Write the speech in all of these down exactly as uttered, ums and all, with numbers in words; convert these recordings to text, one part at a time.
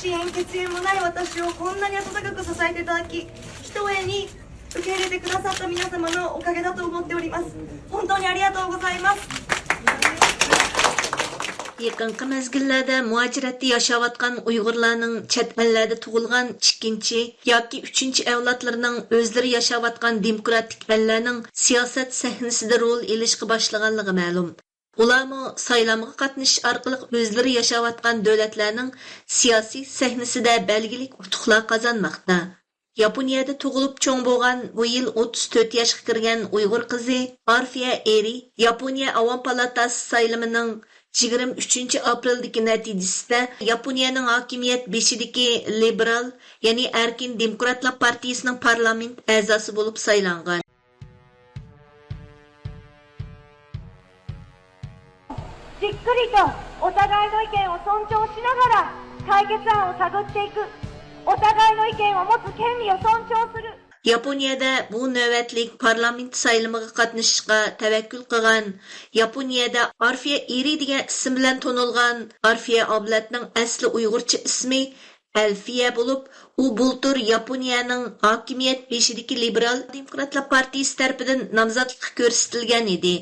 支援、血縁もない私をこんなに温かく支えていただき、一重に受け入れてくださった皆様のおかげだと思っております。本当にありがとうございます。 يېقىنقى مەزگىللەردە مۇھاجىرەتتە ياشاۋاتقان ئۇيغۇرلارنىڭ چەت ئەللەردە تۇغۇلغان ئىككىنچى ياكى ئۈچىنچى ئەۋلادلىرىنىڭ ئۆزلىرى ياشاۋاتقان دېموكراتىك ئەللەرنىڭ سىياسەت سەھنىسىدە رول ئېلىشقا باشلىغانلىقى مەلۇم. ئۇلارمۇ سايلامغا قاتنىشىش ئارقىلىق ئۆزلىرى ياشاۋاتقان دۆلەتلەرنىڭ سىياسىي سەھنىسىدە بەلگىلىك ئۇتۇقلار قازانماقتا. ياپونىيەدە تۇغۇلۇپ چوڭ بولغان، بۇ يىل ئوتتۇز تۆت ياشقا كىرگەن ئۇيغۇر قىزى ئارفىيە ئېرى ياپونىيە ئاۋام پالاتاسى سايلىمىنىڭ يىگىرمە ئۈچىنچى ئاپرېلدىكى نەتىجىسىدە ياپونىيەنىڭ ھاكىمىيەت بېشىدىكى لىبېرال، يەنى ئەركىن دېموكراتلار پارتىيىسىنىڭ پارلامېنت ئەزاسى بولۇپ سايلانغان. じっくりとお互いの意見を尊重しながら解決案を探っていく、お互いの意見を持つ権利を尊重する。 ياپونىيەدە بۇ نۆۋەتلىك پارلامېنت سايلىمىغا قاتنىشىشقا تەۋەككۈل قىلغان، ياپونىيەدە ئارفىيە ئېرى دېگەن ئىسىم بىلەن تونۇلغان ئارفىيە ئابلەتنىڭ ئەسلى ئۇيغۇرچە ئىسمى ئەلفىيە بولۇپ، ئۇ بۇلتۇر ياپونىيەنىڭ ھاكىمىيەت بېشىدىكى لىبېرال دېموكراتلار پارتىيىسى تەرىپىدىن نامزاتلىققا كۆرسىتىلگەن ئىدى.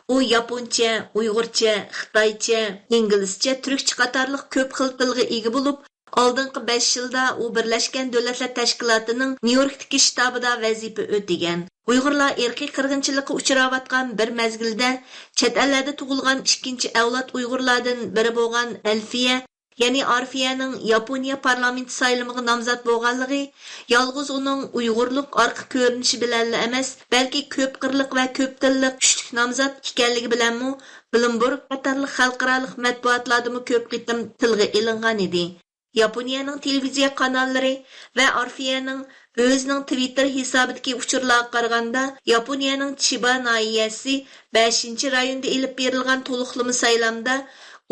ئۇ ياپونچە، ئۇيغۇرچە، خىتايچە، ئىنگلىزچە، تۈركچە قاتارلىق كۆپ خىل تىلغا ئىگە بولۇپ، ئالدىنقى بەش يىلدا ئۇ بىرلەشكەن دۆلەتلەر تەشكىلاتىنىڭ نيۇ يوركتىكى شتابىدا ۋەزىپە ئۆتىگەن. ئۇيغۇرلار ئىرقىي قىرغىنچىلىققا ئۇچراۋاتقان بىر مەزگىلدە، چەت ئەللەردە تۇغۇلغان ئىككىنچى ئەۋلاد ئۇيغۇرلاردىن بىرى بولغان ئەلفىيە، يەنى ئارفىيەنىڭ ياپونىيە پارلامېنتى سايلىمىغا نامزات بولغانلىقى يالغۇز ئۇنىڭ ئۇيغۇرلۇق ئارقا كۆرۈنۈشى بىلەنلا ئەمەس، بەلكى كۆپ قىرلىق ۋە كۆپ تىللىق كۈچلۈك نامزات ئىكەنلىكى بىلەنمۇ بلومبېرگ قاتارلىق خەلقئارالىق مەتبۇئاتلاردىمۇ كۆپ قېتىم تىلغا ئېلىنغان ئىدى. ياپونىيەنىڭ تېلېۋىزىيە قاناللىرى ۋە ئارفىيەنىڭ ئۆزىنىڭ تىۋىتتېر ھېسابىدىكى ئۇچۇرلارغا قارىغاندا، ياپونىيەنىڭ چىبا ناھىيەسى بەشىنچى رايوندا ئېلىپ بېرىلغان تولۇقلىما سايلامدا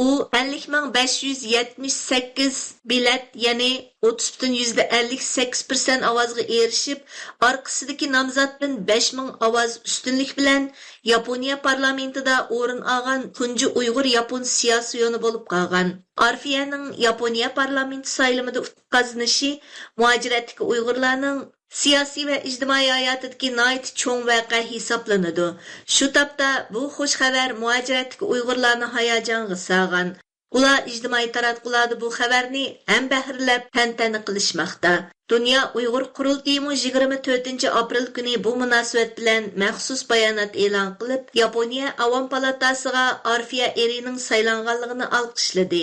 ئۇ ئەللىك مىڭ بەش يۈز يەتمىش سەككىز بېلەت، يەنى ئوتتۇز پۈتۈن يۈزدە ئەللىك سەككىز پىرسەنت ئاۋازغا ئېرىشىپ، ئارقىسىدىكى نامزاتتىن بەش مىڭ ئاۋاز ئۈستۈنلۈك بىلەن ياپونىيە پارلامېنتىدا ئورۇن ئالغان تۇنجى ئۇيغۇر ياپون سىياسىيونى بولۇپ قالغان. ئارفىيەنىڭ ياپونىيە پارلامېنتى سايلىمىدا ئۇتۇق قازىنىشى مۇھاجىرەتتىكى ئۇيغۇرلارنىڭ سىياسىي ۋە ئىجتىمائىي ھاياتىدىكى ناھايىتى چوڭ ۋەقە ھېسابلىنىدۇ. شۇ تاپتا بۇ خۇش خەۋەر مۇھاجىرەتتىكى ئۇيغۇرلارنى ھاياجانغا سالغان. ئۇلار ئىجتىمائىي تاراتقۇلاردا بۇ خەۋەرنى ھەمبەھىرلەپ تەنتەنە قىلىشماقتا. دۇنيا ئۇيغۇر قۇرۇلتىيىمۇ يىگىرمە تۆتىنچى ئاپرېل كۈنى بۇ مۇناسىۋەت بىلەن مەخسۇس بايانات ئېلان قىلىپ، ياپونىيە ئاۋام پالاتاسىغا ئارفىيە ئېرىنىڭ سايلانغانلىقىنى ئالقىشلىدى.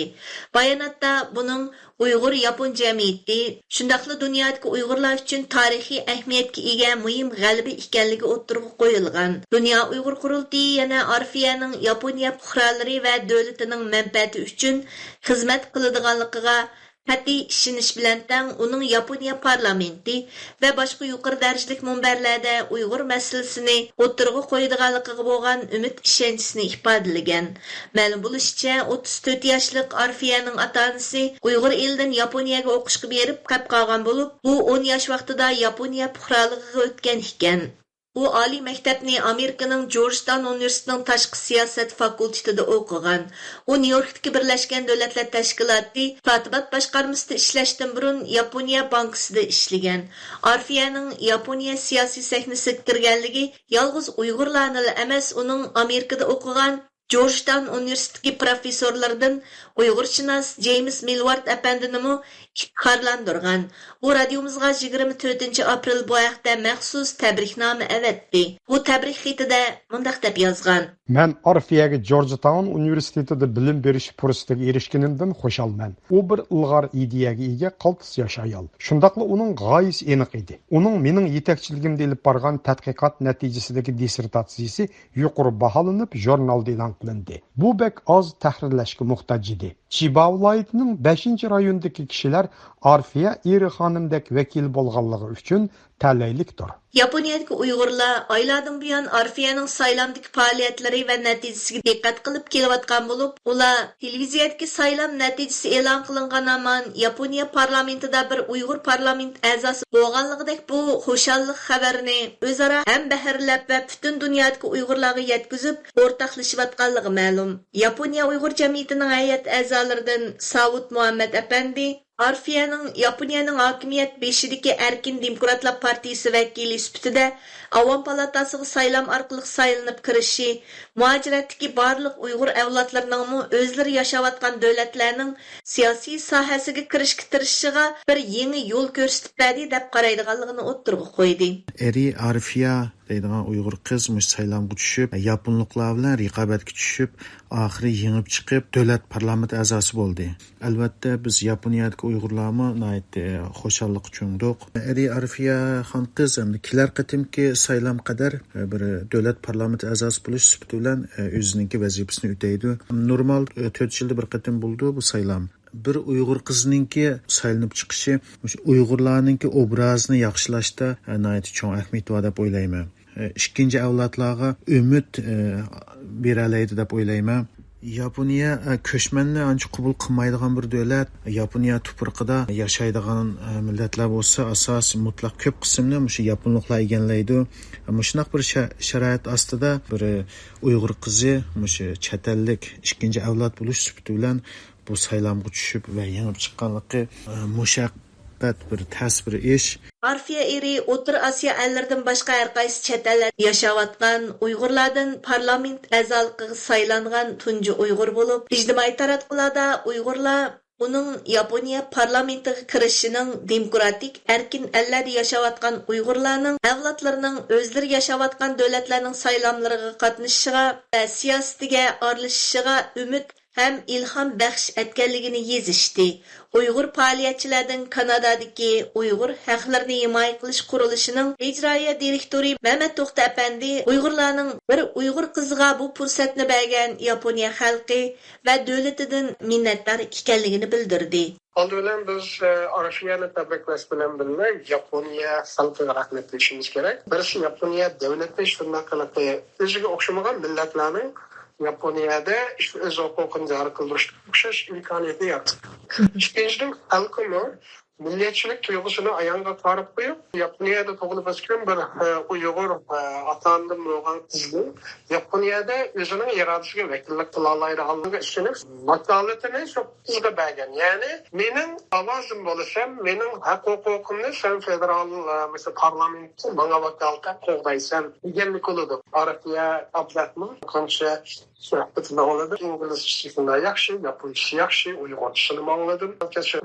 باياناتتا بۇنىڭ ئۇيغۇر ياپون جەمئىيىتى، شۇنداقلا دۇنيادىكى ئۇيغۇرلار ئۈچۈن تارىخىي ئەھمىيەتكە ئىگە مۇھىم غەلىبە ئىكەنلىكى ئوتتۇرىغا قويۇلغان. دۇنيا ئۇيغۇر قۇرۇلتىيى يەنە ئارفىيەنىڭ ياپونىيە پۇقرالىرى ۋە دۆلىتىنىڭ مەنپەئەتى ئۈچۈن خىزمەت قىلىدىغانلىقىغا قەتئىي ئىشىنىش بىلەن تەڭ، ئۇنىڭ ياپونىيە پارلامېنتى ۋە باشقا يۇقىرى دەرىجىلىك مۇنبەرلەردە ئۇيغۇر مەسىلىسىنى ئوتتۇرىغا قويىدىغانلىقىغا بولغان ئۈمىد ئىشەنچىسىنى ئىپادىلىگەن. مەلۇم بولۇشىچە، ئوتتۇز تۆت ياشلىق ئارفىيەنىڭ ئاتا-ئانىسى ئۇيغۇر ئېلىدىن ياپونىيەگە ئوقۇشقا بېرىپ قېلىپ قالغان بولۇپ، ئۇ ئون ياش ۋاقتىدا ياپونىيە پۇقرالىقىغا ئۆتكەن ئىكەن. ئۇ ئالىي مەكتەپنى ئامېرىكىنىڭ جورجتاون ئۇنىۋېرسىتېتىنىڭ تاشقى سىياسەت فاكۇلتېتىدا ئوقۇغان. ئۇ نيۇ يوركتىكى بىرلەشكەن دۆلەتلەر تەشكىلاتى كاتىبات باشقارمىسىدا ئىشلەشتىن بۇرۇن ياپونىيە بانكىسىدا ئىشلىگەن. ئارفىيەنىڭ ياپونىيە سىياسىي سەھنىسىگە كىرگەنلىكى يالغۇز ئۇيغۇرلارنىلا ئەمەس، ئۇنىڭ ئامېرىكىدا ئوقۇغان جورجتاون ئۇنىۋېرسىتېتىدىكى پروفېسسورلىرىدىن ئۇيغۇرشۇناس جېيمىس مىلۋارد ئەپەندىنىمۇ ئىپتىخارلاندۇرغان. ئۇ رادىيومىزغا يىگىرمە تۆتىنچى ئاپرېل بۇ ھەقتە مەخسۇس تەبرىكنامە ئەۋەتتى. ئۇ تەبرىك خېتىدە مۇنداق دەپ يازغان. مەن ئارفىيەگە جورجتاون ئۇنىۋېرسىتېتىدا بىلىم بېرىش پۇرسىتىگە ئېرىشكىنىمدىن خۇشالمەن. ئۇ بىر ئىلغار ئىدىيەگە ئىگە قالتىس ياش ئايال. شۇنداقلا ئۇنىڭ غايىسى ئېنىق ئىدى. ئۇنىڭ مېنىڭ يېتەكچىلىكىمدە ئېلىپ بارغان تەتقىقات نەتىجىسىدىكى دىسسېرتاتسىيىسى يۇقىرى باھالىنىپ، ژۇرنالدا ئېلان قىلىندى. بۇ بەك ئاز تەھرىرلەشكە موھتاج ئىدى. چىبا ۋىلايىتىنىڭ بەشىنچى رايونىدىكى كىشىلەر ئارفىيە ئېرى خانىمدەك ۋەكىل بولغانلىقى ئۈچۈن تەلەيلىكتۇر. ياپونىيەدىكى ئۇيغۇرلار ئايلاردىن بۇيان ئارفىيەنىڭ سايلامدىكى پائالىيەتلىرى ۋە نەتىجىسىگە دىققەت قىلىپ كېلىۋاتقان بولۇپ، ئۇلار تېلېۋىزىيەدىكى سايلام نەتىجىسى ئېلان قىلىنغان ھامان ياپونىيە پارلامېنتىدا بىر ئۇيغۇر پارلامېنت ئەزاسى بولغانلىقىدەك بۇ خۇشاللىق خەۋىرىنى ئۆزئارا ھەمبەھىرلەپ ۋە پۈتۈن دۇنيادىكى ئۇيغۇرلارغا يەتكۈزۈپ ئورتاقلىشىۋاتقانلىقى مەلۇم. ياپونىيە ئۇيغۇر جەمئىيىتىنىڭ ھەيئەت ئەزالىرىدىن ساۋۇت مۇھەممەت ئەپەندى، ئارفىيەنىڭ ياپونىيەنىڭ ھاكىمىيەت بېشىدىكى ئەركىن دېموكراتلار پارتىيىسى ۋەكىلى سۈپىتىدە ئاۋام پالاتاسىغا سايلام ئارقىلىق سايلىنىپ كىرىشى، مۇھاجىرەتتىكى بارلىق ئۇيغۇر ئەۋلادلىرىنىڭمۇ ئۆزلىرى ياشاۋاتقان دۆلەتلەرنىڭ سىياسىي ساھەسىگە كىرىشكە تىرىشىشىغا بىر يېڭى يول كۆرسىتىپ بەردى، دەپ قارايدىغانلىقىنى ئوتتۇرىغا قويدى. ئېرى ئارفىيە دەيدىغان ئۇيغۇر قىز مۇشۇ سايلامغا چۈشۈپ، ياپونلۇقلار بىلەن رىقابەتكە چۈشۈپ، ئاخىرى يېڭىپ چىقىپ، دۆلەت پارلامېنت ئەزاسى بولدى. ئەلۋەتتە، بىز ياپونىيەدىكى ئۇيغۇرلارمۇ ناھايىتى خۇشاللىققا چۆمدۇق. ئەرى ئارفىيە خان قىز ئەمدى كېلەر قېتىمكى سايلام قەدەر بىر دۆلەت پارلامېنت ئەزاسى بولۇش سۈپىتى بىلەن ئۆزىنىڭكى ۋەزىپىسىنى ئۆتەيدۇ. نورمال تۆت يىلدا بىر قېتىم بولىدۇ بۇ سايلام. بىر ئۇيغۇر قىزنىڭكى سايلىنىپ چىقىشى مۇشۇ ئۇيغۇرلارنىڭكى ئوبرازىنى ياخشىلاشتا ناھايىتى چوڭ ئەھمىيىتى بار دەپ ئويلايمەن. ئىككىنچى ئەۋلادلارغا ئۈمىد بېرەلەيدۇ دەپ ئويلايمەن. ياپونىيە كۆچمەننى ئانچە قوبۇل قىلمايدىغان بىر دۆلەت. ياپونىيە تۇپرىقىدا ياشايدىغان مىللەتلەر بولسا ئاساسىي مۇتلەق كۆپ قىسىمنى مۇشۇ ياپونلۇقلار ئىگىلەيدۇ. مۇشۇنداق بىر شە-، شارائىت ئاستىدا بىر ئۇيغۇر قىزى مۇشۇ چەت ئەللىك ئىككىنچى ئەۋلاد بولۇش سۈپىتى بىلەن بۇ سايلامغا چۈشۈپ ۋە يېڭىپ چىققانلىقى، ئە، مۇشەققەت بىر تەس بىر ئىش. ئارفىيە ئېرى ئوتتۇرا ئاسىيا ئەللىرىدىن باشقا ھەر قايسى چەت ئەللەردە ياشاۋاتقان ئۇيغۇرلاردىن پارلامېنت ئەزالىقىغا سايلانغان تۇنجى ئۇيغۇر بولۇپ، ئىجتىمائىي تاراتقۇلاردا ئۇيغۇرلار ئۇنىڭ ياپونىيە پارلامېنتىغا كىرىشىنىڭ دېموكراتىك، ئەركىن ئەللەردە ياشاۋاتقان ئۇيغۇرلارنىڭ ئەۋلادلىرىنىڭ ئۆزلىرى ياشاۋاتقان دۆلەتلەرنىڭ سايلاملىرىغا قاتنىشىشىغا ۋە سىياسىتىگە ئارىلىشىشىغا ئۈمىد ھەم ئىلھام بەخش ئەتكەنلىكىنى يېزىشتى. ئۇيغۇر پائالىيەتچىلەردىن كانادادىكى ئۇيغۇر ھەقلىرىنى ھىمايە قىلىش قۇرۇلۇشىنىڭ ئىجرائىيە دىرېكتورى مەمەت توختى ئەپەندى ئۇيغۇرلارنىڭ بىر ئۇيغۇر قىزىغا بۇ پۇرسەتنى بەرگەن ياپونىيە خەلقى ۋە دۆلىتىدىن مىننەتدار ئىكەنلىكىنى بىلدۈردى. ئالدى بىلەن بىز، ئە، ئارفىيەنى تەبرىكلەش بىلەن بىللە، ياپونىيە خەلقىگە رەھمەت دېيىشىمىز كېرەك. بىرسى، ياپونىيە دۆلىتى شۇنداق قىلىپ ئۆزىگە ئوخشىمىغان مىللەتلەرنىڭ ياپونىيەدە ئىشتە ئۆز ھوقۇقىنى جارى قىلدۇرۇشقا ئوخشاش ئىمكانىيەتنى يارىتىدۇ. ئىككىنچىدىن، خەلقىمۇ مىللەتچىلىك تۇيغۇسىنى ئايانغا قارىپ قويۇپ، ياپونىيەدە تۇغۇلۇپ ئۆسكەن بىر، ئە، ئۇيغۇر، ئە، ئاتا-ئانىدىن بولغان قىزنىڭ ياپونىيەدە ئۆزىنىڭ ئىرادىسىگە ۋەكىللىك قىلالايدىغانلىقىغا ئىشىنىپ، ۋاكالىتىنى شۇ قىزغا بەرگەن. يەنى مېنىڭ ئاۋازىم بولىسەن، مېنىڭ ھەق-ھوقۇقۇمنى سەن فېدېرال، ئە، مەسىلەن، پارلامېنتتا ماڭا ۋاكالىتەن قوغدايسەن دېگەنلىك بولىدۇ. ئارفىيە ئابلەتنىڭ قانچە سۆھبىتىنى ئاڭلىدىم. ئىنگلىزچىسى شۇنداق ياخشى، ياپونچىسى ياخشى، ئۇيغۇرچىسىنىمۇ ئاڭلىدىم.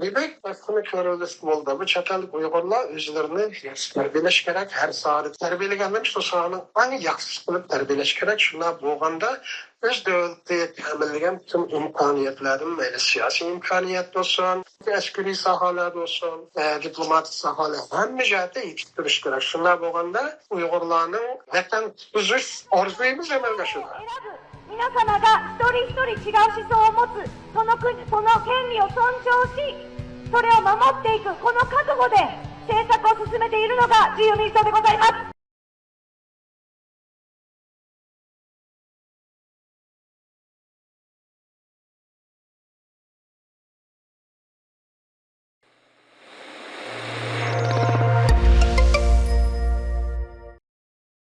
دېمەك، بۇنى كۆرۈۋېلىشقا بولىدۇ. بۇ چەت ئەللىك ئۇيغۇرلار ئۆزلىرىنى ياخشى تەربىيەلەش كېرەك. ھەر ساھەدە تەربىيەلىگەندىن شۇ ساھەنىڭ ئەڭ ياخشىسى قىلىپ تەربىيەلەش كېرەك. شۇنداق بولغاندا ئۆز دۆلىتى تەمىنلىگەن پۈتۈن ئىمكانىيەتلەردىن، مەيلى سىياسىي ئىمكانىيەت بولسۇن، ئەسكىرىي ساھەلەر بولسۇن، ئە، دىپلوماتىك ساھەلەر، ھەممە جەھەتتە يېتىشتۈرۈش كېرەك. شۇنداق بولغاندا ئۇيغۇرلارنىڭ ۋەتەن قۇتقۇزۇش ئارزۇيىمىز ئەمەلگە ئاشىدۇ. 選ぶ皆様が一人一人違う思想を持つ、その国、その権利を尊重し、それを守っていく、この覚悟で政策を進めているのが自由民主党でございます。